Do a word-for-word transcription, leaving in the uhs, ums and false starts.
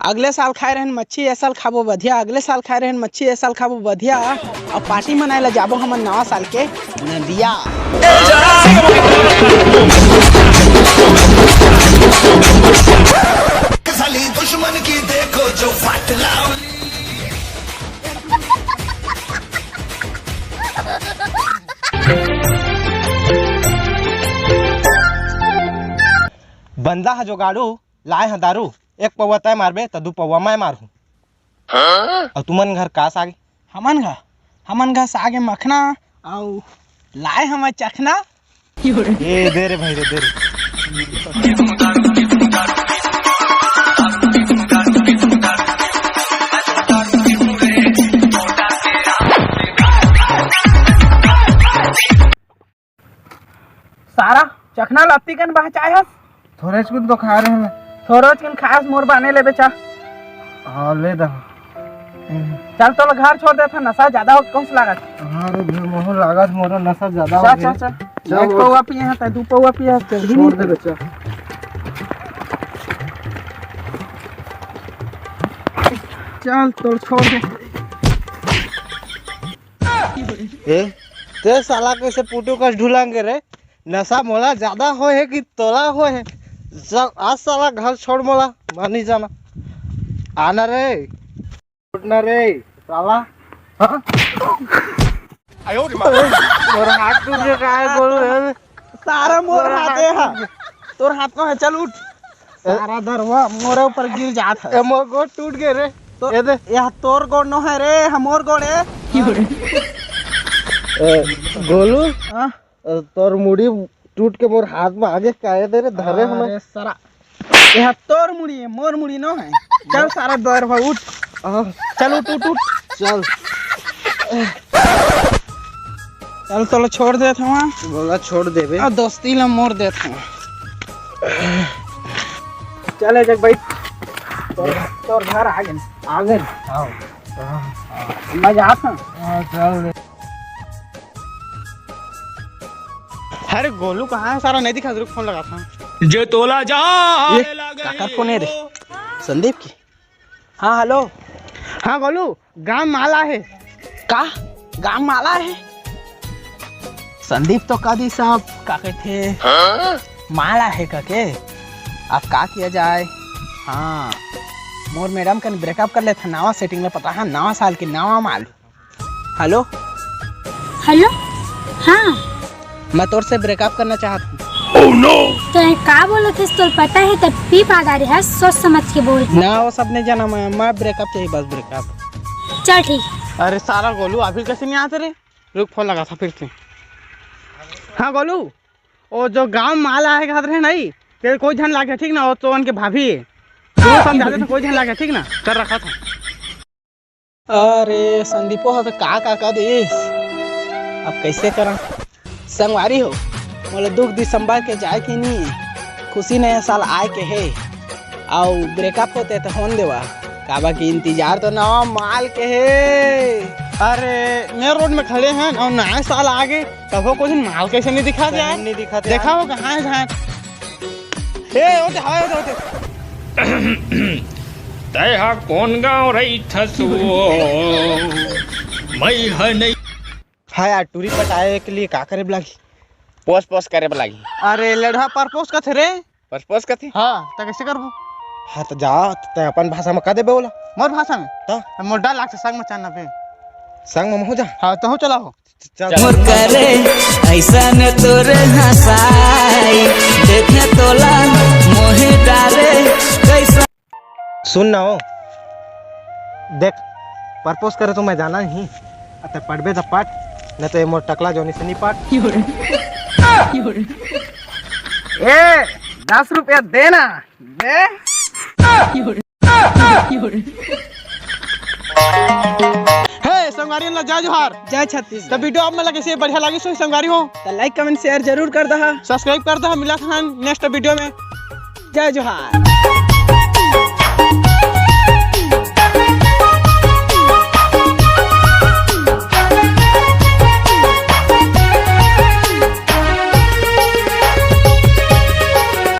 अगले साल खाए रहन मच्छी, ए साल खाबो बधिया। अगले साल खाए रहन मच्छी, ए साल खाबो बधिया। अब पार्टी मनाए ला जाबो हमन नवा साल के नदिया। साली दुश्मन की देखो जो फाटला। बंदा ह जोगाड़ू, लाए ह दारू, एक पौवा तय मारबे त दू पौवा मैं मारहूं। अउ तुमन घर का साग? हमन घर, हमन घर साग हे मखना, अउ लाए हवय चखना। ए, दे रे भाई रे, दे रे। सारा चखना लत्ती कन बहचाए हस। थोरेच कुन तो खा रहे हैं। थोरेच कुन खास मोर बाने लेबे चा। हाँ, ले दा। चल, तोला घर छोड़ देथन, नशा ज्यादा हो कौन से लागत? हाँ रे, मोहो लागत, मोरो नशा ज्यादा हो चल, गया। चल, चल। चल, एक बोल। पौवा पिए हस, तै दू पौवा पिए हस, चल। छोड़ दे बच्चा। चल, तोर छोड़ दे। ए, ते साला कैसे पुटू कस ढुलांगे रे? नशा मोला ज्यादा होए हे कि तोला होए हे? सा-, आज साला घर छोड़ मोला, मानी जाना। आना रे, उठना रे, साला। हाँ? मोर हाथ टूट गया, काय बोलू रे? सारा मोर हाथ हे। तोर हाथ को है, चल उठ। सारा दरवा मोरे ऊपर गिर जात है। ए, मोर गोड़ टूट गए रे। तो ए दे। यह तोर गोड़ नो है रे, हमोर गोड़ है। ए, गोलू, हाँ? ए, तोर मुड़ी टूट के मोर हाथ में आगे काहे दे रे, धरे हम। अरे सारा, यह तोर मुड़ी है, मोर मुड़ी नो है। चल सारा दरवा उठ। हाँ। चल उठ, उठ, उठ। चल। चल, तोला छोड़ देत हवं। बोला छोड़ देबे। आ दोस्ती ला मोर देत हवं। चल, ए जग बैठ। तोर, तोर घर आ गेन। आ गेन? हाँ। मैं जात हवं। हाँ, चल दे। अरे, गोलू कहाँ है? सारा नहीं दिखा, रुक, फोन लगात हवं। जे तोला जा ये, काकर फोन है रे? संदीप की? हाँ, हेलो। हाँ, गोलू, गांव माला है। का? गांव माला है? संदीप तो कह दी सब, का कहते? हाँ? माला है कह के। अब का किया जाए? हाँ, मोर मैडम कन ब्रेकअप कर लेथन, नवा सेटिंग में पता है, नवा साल के नवा माल। हेलो। हेलो। हाँ। मैं तोर से ब्रेकअप करना चाहत हूँ। तैं का बोलत हस? तोर पता है, तैं पी पादा रहे हस, सोच समझ के बोल। ना, वो सब नहीं जाना मैं, मैं ब्रेकअप चाहिए, बस ब्रेकअप। चल ठीक। अरे सारा गोलू, अभी कैसे नहीं आते रे? रुक, फोन लगात हवं फिर से। हाँ गोलू, वो जो गांव माला है कहत रहे नहीं, तेरे कोई झन लागे ठीक ना, वो तो उनके भाभी है। वो समझा दे तो कोई झन लागे ठीक ना, कर रखा था। अरे संदीपो ह तो का का कर दिस, अब कैसे करा? संगवारी हो, मोला दुख दिसंबर के जाए के नी, खुशी नया साल आए के हे, अउ ब्रेकअप होते तो होन देवा, काबर कि इंतजार तो नवा माल के हे। अरे मेन रोड में खड़े हैं अउ नया साल आ गे, तभो कोई माल कैसे नहीं दिखा दे? नहीं दिखाते देखा यार। हो कहाँ है, कहाँ है? ए, ओते, हवा ओते, ओते। तै हा कोन गांव रहिथस वो? मैं ह नहीं। हाँ यार, टूरी पटाए के लिए का करे बर लागही? पोस पोस करे बर लागही। अरे लड़हा परपोस कथे रे। परपोस कथे? हाँ, त कैसे करबो? हाँ, त जा, त तै अपन भाषा में कह देबे ओला। मोर भाषा में? त? मोर डर लागथे संग में चलना पे। संग में महू जा? हाँ, तहूँ चला हो। चल। मोर करे ऐसन तोर हंसाई, देखे तोला मोहे डारे कैसन। सुन ना हो, देख, परपोज करे तो मैं जाना नहीं, अते पढ़बे त पढ़, नहीं तो ये मोर टकला जोनी से नहीं पढ़। ए, दस रुपया देना, दे। हे संगवारी मन ला जय जोहार। जय छत्तीसगढ़। त वीडियो आप मन ला कैसे बढ़िया लागिस होही संगवारी हो? त like, comment, share जरूर कर दहा। Subscribe कर दहा, मिलत हन next वीडियो में। जय जोहार।